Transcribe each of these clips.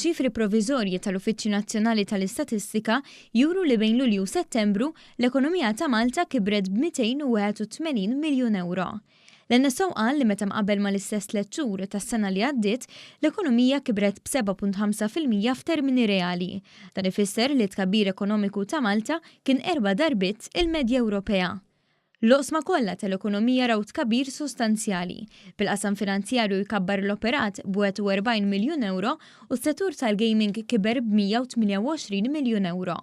Iċ-ċifri proviżorji tal-Uffiċċju Nazzjonali tal-Istatistika juru li bejn Lulju u Settembru, l-ekonomija ta' Malta kibret b'281 miljun ewro. L-NSO qal li meta mqabbel mal-istess tliet xhur tas-sena li għaddiet, l-ekonomija kibret b'7.5% f'termini reali. Dan ifisser li t-tkabbir ekonomiku ta' Malta kien erba' darbiet il-medja Ewropea. L-oqsma kollha tal-ekonomija raw tkabbir sostanzjali, bil-qasam finanzjarju jkabbar l-operat b'41 miljun ewro u s-settur tal-gaming kiber b'128 miljun ewro.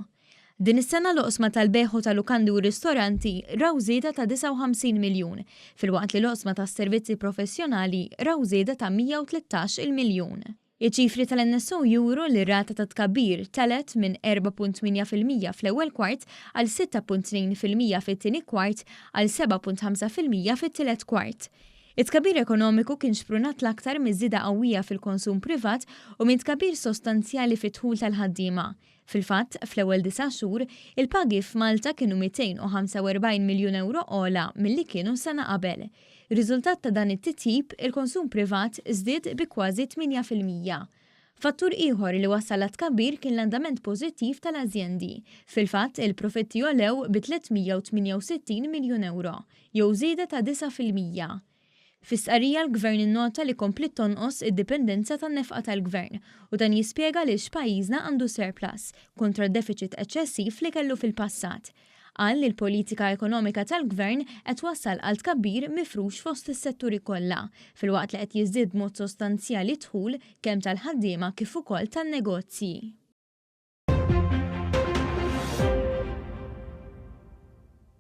Din is-sena l-oqsma tal-bejgħ u ta' lukandi u ristoranti raw żieda ta' 59 miljun, filwaqt li l-oqsma tas-servizzi professjonali raw żieda ta' 113 il miljun. Iċ-ċifri tal-NSO juru li r-rata ta' tkabbir telgħet minn 4.8% fl-ewwel kwart għal 6.2% fit-tieni kwart għal 7.5% fit-tielet kwart. It-tkabbir ekonomiku kien xprunat l-aktar miż-żieda qawwija fil-konsum privat u minn tkabbir sostanzjali fid-dħul tal-ħaddiema. Fil-fatt, fl-ewwel disa' xhur, il-pagi f'Malta kienu 245 miljun ewro ogħla milli kienu sena qabel. Riżultat ta' dan it-titjib, il-konsum privat żdied bi kważi 8%. Fattur ieħor li wassal għat-tkabbir kien l-andament pożittiv tal-azjendi. Fil-fatt, il-profitti għolew bi 368 miljun ewro, jew żieda ta' 9%. Fi stqarrija l-Gvern innota li kompliet tonqos id-dipendenza tan-nefqa tal-Gvern u dan jispjega għaliex pajjiżna għandu surplus, kontra d-defiċit eċċessiv li kellu fil-passat. Qal li l-politika ekonomika tal-Gvern qed twassal għal tkabbir mifrux fost is-setturi kollha, filwaqt li qed jiżdied b'mod sostanzjali d-dħul kemm tal-ħaddiema kif ukoll tan-negozji.